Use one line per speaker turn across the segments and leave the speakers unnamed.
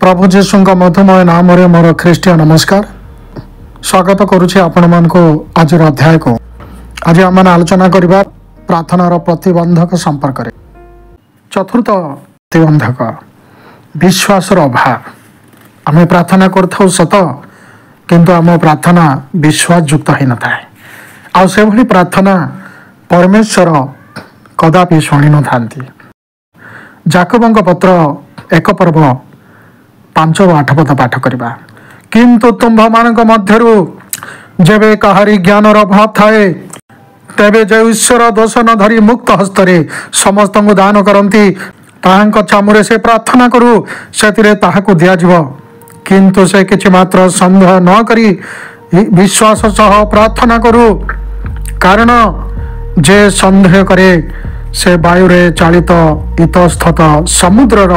ପ୍ରଭୁ ଯୀଶୁଙ୍କ ମଧୁମୟ ନାମରେ ମୋର ଖ୍ରୀଷ୍ଟୀୟ ନମସ୍କାର। ସ୍ୱାଗତ କରୁଛି ଆପଣମାନଙ୍କୁ ଆଜିର ଅଧ୍ୟାୟକୁ। ଆଜି ଆମେମାନେ ଆଲୋଚନା କରିବା ପ୍ରାର୍ଥନାର ପ୍ରତିବନ୍ଧକ ସମ୍ପର୍କରେ। ଚତୁର୍ଥ ପ୍ରତିବନ୍ଧକ, ବିଶ୍ୱାସର ଅଭାବ। ଆମେ ପ୍ରାର୍ଥନା କରିଥାଉ ସତ, କିନ୍ତୁ ଆମ ପ୍ରାର୍ଥନା ବିଶ୍ୱାସଯୁକ୍ତ ହୋଇନଥାଏ। ଆଉ ସେଭଳି ପ୍ରାର୍ଥନା ପରମେଶ୍ୱର କଦାପି ଶୁଣିନଥାନ୍ତି। ଯାକୁବଙ୍କ ପତ୍ର 1 ପର୍ବ 5 ଓ 8 ପଦ ପାଠ କରିବା। କିନ୍ତୁ ତୁମ୍ଭମାନଙ୍କ ମଧ୍ୟରୁ ଯେବେ କାହାରି ଜ୍ଞାନର ଅଭାବ ଥାଏ, ତେବେ ଯେଉଁ ଈଶ୍ୱର ଦୋଷ ନ ଧରି ମୁକ୍ତ ହସ୍ତରେ ସମସ୍ତଙ୍କୁ ଦାନ କରନ୍ତି, ତାହାଙ୍କ ଛାମୁରେ ସେ ପ୍ରାର୍ଥନା କରୁ, ସେଥିରେ ତାହାକୁ ଦିଆଯିବ। କିନ୍ତୁ ସେ କିଛି ମାତ୍ର ସନ୍ଦେହ ନ କରି ବିଶ୍ୱାସ ସହ ପ୍ରାର୍ଥନା କରୁ, କାରଣ ଯେ ସନ୍ଦେହ କରେ ସେ ବାୟୁରେ ଚାଳିତ ଇତସ୍ତତ ସମୁଦ୍ରର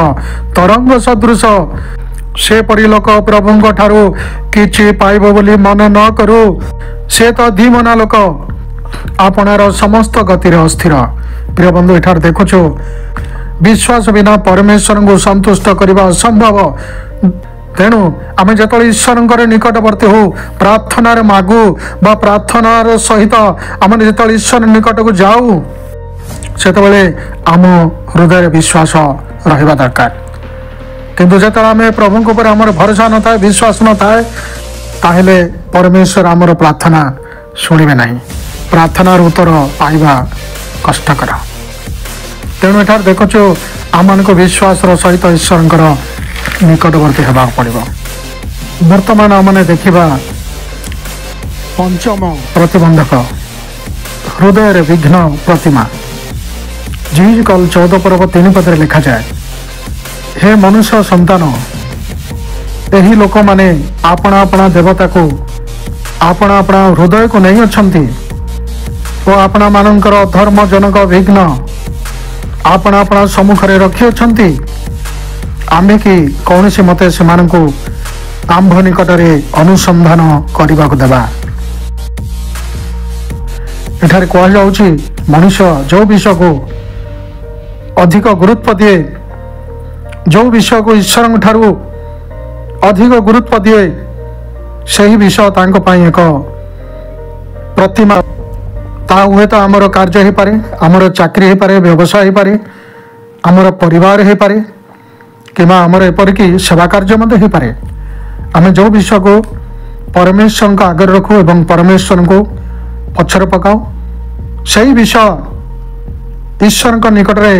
ତରଙ୍ଗ ସଦୃଶ। ସେପରି ଲୋକ ପ୍ରଭୁଙ୍କ ଠାରୁ କିଛି ପାଇବ ବୋଲି ମନେ ନ କରୁ। ସେ ତ ଧୀମନା ଲୋକ, ଆପଣାର ସମସ୍ତ ଗତିରେ ଅସ୍ଥିର। ପ୍ରିୟ ବନ୍ଧୁ, ଏଠାରେ ଦେଖୁଛୁ ବିଶ୍ୱାସ ବିନା ପରମେଶ୍ୱରଙ୍କୁ ସନ୍ତୁଷ୍ଟ କରିବା ଅସମ୍ଭବ। ତେଣୁ ଆମେ ଯେତେବେଳେ ଈଶ୍ୱରଙ୍କର ନିକଟବର୍ତ୍ତୀ ହଉ, ପ୍ରାର୍ଥନାରେ ମାଗୁ ବା ପ୍ରାର୍ଥନାର ସହିତ ଆମେ ଯେତେବେଳେ ଈଶ୍ୱର ନିକଟକୁ ଯାଉ, ସେତେବେଳେ ଆମ ହୃଦୟରେ ବିଶ୍ୱାସ ରହିବା ଦରକାର। କିନ୍ତୁ ଯେତେବେଳେ ଆମେ ପ୍ରଭୁଙ୍କ ଉପରେ ଆମର ଭରସା ନଥାଏ, ବିଶ୍ୱାସ ନଥାଏ, ତାହେଲେ ପରମେଶ୍ୱର ଆମର ପ୍ରାର୍ଥନା ଶୁଣିବେ ନାହିଁ। ପ୍ରାର୍ଥନାର ଉତ୍ତର ପାଇବା କଷ୍ଟକର। ତେଣୁ ଏଠାରେ ଦେଖୁଛୁ ଆମମାନଙ୍କୁ ବିଶ୍ୱାସର ସହିତ ଈଶ୍ୱରଙ୍କର ନିକଟବର୍ତ୍ତୀ ହେବାକୁ ପଡ଼ିବ। ବର୍ତ୍ତମାନ ଆମମାନେ ଦେଖିବା ପଞ୍ଚମ ପ୍ରତିବନ୍ଧକ, ହୃଦୟରେ ବିଘ୍ନ ପ୍ରତିମା। ଯିହିଜିକଲ 14 ପର୍ବ 3 ପଦରେ ଲେଖାଯାଏ, ହେ ମନୁଷ୍ୟ ସନ୍ତାନ, ଏହି ଲୋକମାନେ ଆପଣା ଆପଣା ଦେବତାକୁ ଆପଣା ଆପଣା ହୃଦୟକୁ ନେଇଅଛନ୍ତି ଓ ଆପଣାମାନଙ୍କର ଧର୍ମଜନକ ବିଘ୍ନ ଆପଣା ଆପଣା ସମ୍ମୁଖରେ ରଖିଅଛନ୍ତି। ଆମ୍ଭେ କି କୌଣସି ମତେ ସେମାନଙ୍କୁ ଆମ୍ଭ ନିକଟରେ ଅନୁସନ୍ଧାନ କରିବାକୁ ଦେବା? ଏଠାରେ କୁହାଯାଉଛି ମଣିଷ ଯେଉଁ ବିଷୟକୁ ଅଧିକ ଗୁରୁତ୍ୱ ଦିଏ, ଯେଉଁ ବିଷୟକୁ ଈଶ୍ୱରଙ୍କ ଠାରୁ ଅଧିକ ଗୁରୁତ୍ୱ ଦିଏ, ସେହି ବିଷୟ ତାଙ୍କ ପାଇଁ ଏକ ପ୍ରତିମା। ତାହା ହୁଏତ ଆମର କାର୍ଯ୍ୟ ହେଇପାରେ, ଆମର ଚାକିରି ହେଇପାରେ, ବ୍ୟବସାୟ ହେଇପାରେ, ଆମର ପରିବାର ହେଇପାରେ, କିମ୍ବା ଆମର ଏପରିକି ସେବା କାର୍ଯ୍ୟ ମଧ୍ୟ ହେଇପାରେ। ଆମେ ଯେଉଁ ବିଷୟକୁ ପରମେଶ୍ୱରଙ୍କ ଆଗରେ ରଖୁ ଏବଂ ପରମେଶ୍ୱରଙ୍କୁ ପଛରେ ପକାଉ, ସେହି ବିଷୟ ଈଶ୍ୱରଙ୍କ ନିକଟରେ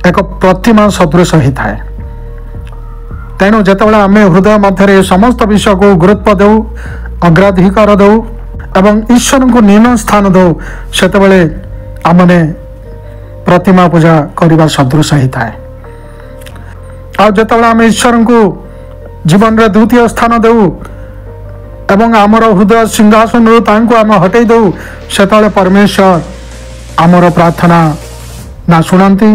ଏକ ପ୍ରତିମା ସଦୃଶ ହେଇଥାଏ। ତେଣୁ ଯେତେବେଳେ ଆମେ ହୃଦୟ ମଧ୍ୟରେ ସମସ୍ତ ବିଷୟକୁ ଗୁରୁତ୍ୱ ଦେଉ, ଅଗ୍ରାଧିକାର ଦେଉ ଏବଂ ଈଶ୍ୱରଙ୍କୁ ନିମ୍ନ ସ୍ଥାନ ଦେଉ, ସେତେବେଳେ ଆମମାନେ ପ୍ରତିମା ପୂଜା କରିବା ସଦୃଶ ହେଇଥାଏ। ଆଉ ଯେତେବେଳେ ଆମେ ଈଶ୍ୱରଙ୍କୁ ଜୀବନରେ ଦ୍ୱିତୀୟ ସ୍ଥାନ ଦେଉ ଏବଂ ଆମର ହୃଦୟ ସିଂହାସନରୁ ତାଙ୍କୁ ଆମେ ହଟେଇ ଦେଉ, ସେତେବେଳେ ପରମେଶ୍ୱର ଆମର ପ୍ରାର୍ଥନା ନା ଶୁଣନ୍ତି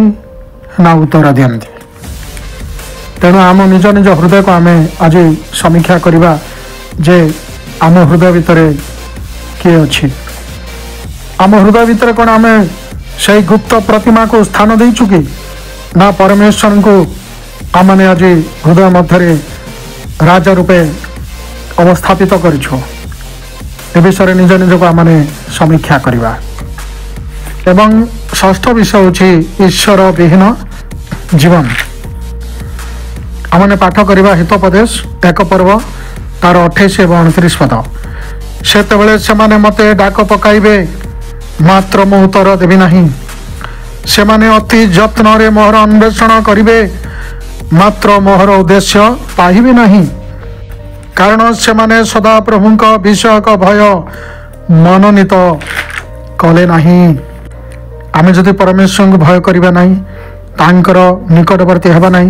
ନା ଉତ୍ତର ଦିଅନ୍ତି। ତେଣୁ ଆମ ନିଜ ନିଜ ହୃଦୟକୁ ଆମେ ଆଜି ସମୀକ୍ଷା କରିବା ଯେ ଆମ ହୃଦୟ ଭିତରେ କିଏ ଅଛି। ଆମ ହୃଦୟ ଭିତରେ କ'ଣ ଆମେ ସେଇ ଗୁପ୍ତ ପ୍ରତିମାକୁ ସ୍ଥାନ ଦେଇଛୁ କି ନା ପରମେଶ୍ୱରଙ୍କୁ ଆମମାନେ ଆଜି ହୃଦୟ ମଧ୍ୟରେ ରାଜା ରୂପେ ଅବସ୍ଥାପିତ କରିଛୁ? ଏ ବିଷୟରେ ନିଜ ନିଜକୁ ଆମମାନେ ସମୀକ୍ଷା କରିବା। ଏବଂ ଷଷ୍ଠ ବିଷୟ ହେଉଛି ଈଶ୍ୱର ବିହୀନ ଜୀବନ। ଆମମାନେ ପାଠ କରିବା ହିତୋପଦେଶ 1 ପର୍ବ ତାର 28 ଏବଂ 29 ପଦ। ସେତେବେଳେ ସେମାନେ ମୋତେ ଡାକ ପକାଇବେ, ମାତ୍ର ମୁଁ ଉତ୍ତର ଦେବି ନାହିଁ। ସେମାନେ ଅତି ଯତ୍ନରେ ମୋହର ଅନ୍ୱେଷଣ କରିବେ, ମାତ୍ର ମୋହର ଉଦ୍ଦେଶ୍ୟ ପାଇବେ ନାହିଁ। କାରଣ ସେମାନେ ସଦାପ୍ରଭୁଙ୍କ ବିଷୟକ ଭୟ ମନୋନୀତ କଲେ ନାହିଁ। ଆମେ ଯଦି ପରମେଶ୍ୱରଙ୍କୁ ଭୟ କରିବା ନାହିଁ, ତାଙ୍କର ନିକଟବର୍ତ୍ତୀ ହେବା ନାହିଁ,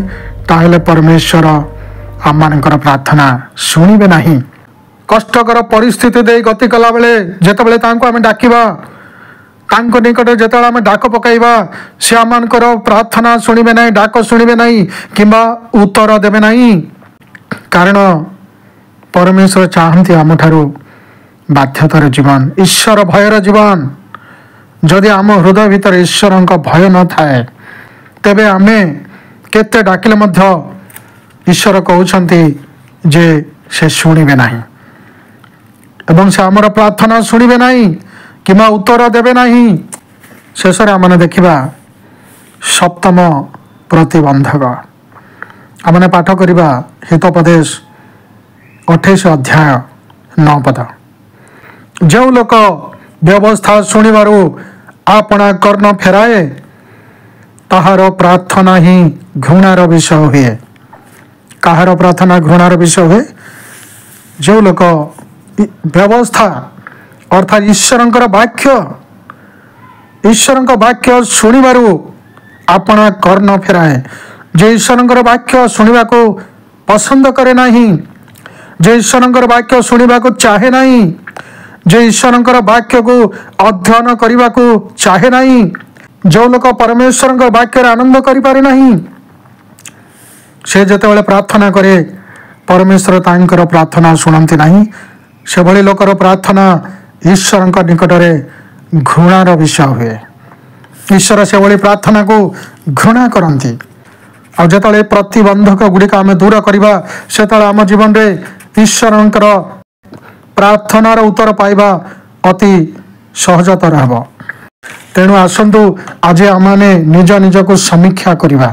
ତାହେଲେ ପରମେଶ୍ୱର ଆମମାନଙ୍କର ପ୍ରାର୍ଥନା ଶୁଣିବେ ନାହିଁ। କଷ୍ଟକର ପରିସ୍ଥିତି ଦେଇ ଗତି କଲାବେଳେ ଯେତେବେଳେ ତାଙ୍କୁ ଆମେ ଡାକିବା, ତାଙ୍କ ନିକଟରେ ଯେତେବେଳେ ଆମେ ଡାକ ପକାଇବା, ସେ ଆମମାନଙ୍କର ପ୍ରାର୍ଥନା ଶୁଣିବେ ନାହିଁ, ଡାକ ଶୁଣିବେ ନାହିଁ କିମ୍ବା ଉତ୍ତର ଦେବେ ନାହିଁ। କାରଣ ପରମେଶ୍ୱର ଚାହାନ୍ତି ଆମଠାରୁ ବାଧ୍ୟତାର ଜୀବନ, ଈଶ୍ୱର ଭୟର ଜୀବନ। ଯଦି ଆମ ହୃଦୟ ଭିତରେ ଈଶ୍ୱରଙ୍କ ଭୟ ନଥାଏ, ତେବେ ଆମେ କେତେ ଡାକିଲେ ମଧ୍ୟ ଈଶ୍ୱର କହୁଛନ୍ତି ଯେ ସେ ଶୁଣିବେ ନାହିଁ ଏବଂ ସେ ଆମର ପ୍ରାର୍ଥନା ଶୁଣିବେ ନାହିଁ କିମ୍ବା ଉତ୍ତର ଦେବେ ନାହିଁ। ଶେଷରେ ଆମେ ଦେଖିବା ସପ୍ତମ ପ୍ରତିବନ୍ଧକ। ଆମେ ପାଠ କରିବା ହିତୋପଦେଶ 28 ଅଧ୍ୟାୟ 9 ପଦ। ଯେଉଁ ଲୋକ ବ୍ୟବସ୍ଥା ଶୁଣିବାରୁ ଆପଣା କର୍ଣ୍ଣ ଫେରାଏ, ତାହାର ପ୍ରାର୍ଥନା ହିଁ ଘୃଣାର ବିଷୟ ହୁଏ। କାହାର ପ୍ରାର୍ଥନା ଘୃଣାର ବିଷୟ ହୁଏ? ଯେଉଁ ଲୋକ ବ୍ୟବସ୍ଥା ଅର୍ଥାତ୍ ଈଶ୍ୱରଙ୍କର ବାକ୍ୟ, ଈଶ୍ୱରଙ୍କ ବାକ୍ୟ ଶୁଣିବାରୁ ଆପଣା କର୍ଣ୍ଣ ଫେରାଏ, ଯେ ଈଶ୍ୱରଙ୍କର ବାକ୍ୟ ଶୁଣିବାକୁ ପସନ୍ଦ କରେ ନାହିଁ, ଯେ ଈଶ୍ୱରଙ୍କର ବାକ୍ୟ ଶୁଣିବାକୁ ଚାହେଁ ନାହିଁ, ଯେ ଈଶ୍ୱରଙ୍କର ବାକ୍ୟକୁ ଅଧ୍ୟୟନ କରିବାକୁ ଚାହେଁ ନାହିଁ, ଯେଉଁ ଲୋକ ପରମେଶ୍ୱରଙ୍କ ବାକ୍ୟରେ ଆନନ୍ଦ କରିପାରେ ନାହିଁ, ସେ ଯେତେବେଳେ ପ୍ରାର୍ଥନା କରେ ପରମେଶ୍ୱର ତାଙ୍କର ପ୍ରାର୍ଥନା ଶୁଣନ୍ତି ନାହିଁ। ସେଭଳି ଲୋକର ପ୍ରାର୍ଥନା ଈଶ୍ୱରଙ୍କ ନିକଟରେ ଘୃଣାର ବିଷୟ ହୁଏ। ଈଶ୍ୱର ସେଭଳି ପ୍ରାର୍ଥନାକୁ ଘୃଣା କରନ୍ତି। ଆଉ ଯେତେବେଳେ ପ୍ରତିବନ୍ଧକ ଗୁଡ଼ିକ ଆମେ ଦୂର କରିବା, ସେତେବେଳେ ଆମ ଜୀବନରେ ଈଶ୍ୱରଙ୍କର ପ୍ରାର୍ଥନାର ଉତ୍ତର ପାଇବା ଅତି ସହଜତର ହେବ। ତେଣୁ ଆସନ୍ତୁ ଆଜି ଆମମାନେ ନିଜ ନିଜକୁ ସମୀକ୍ଷା କରିବା।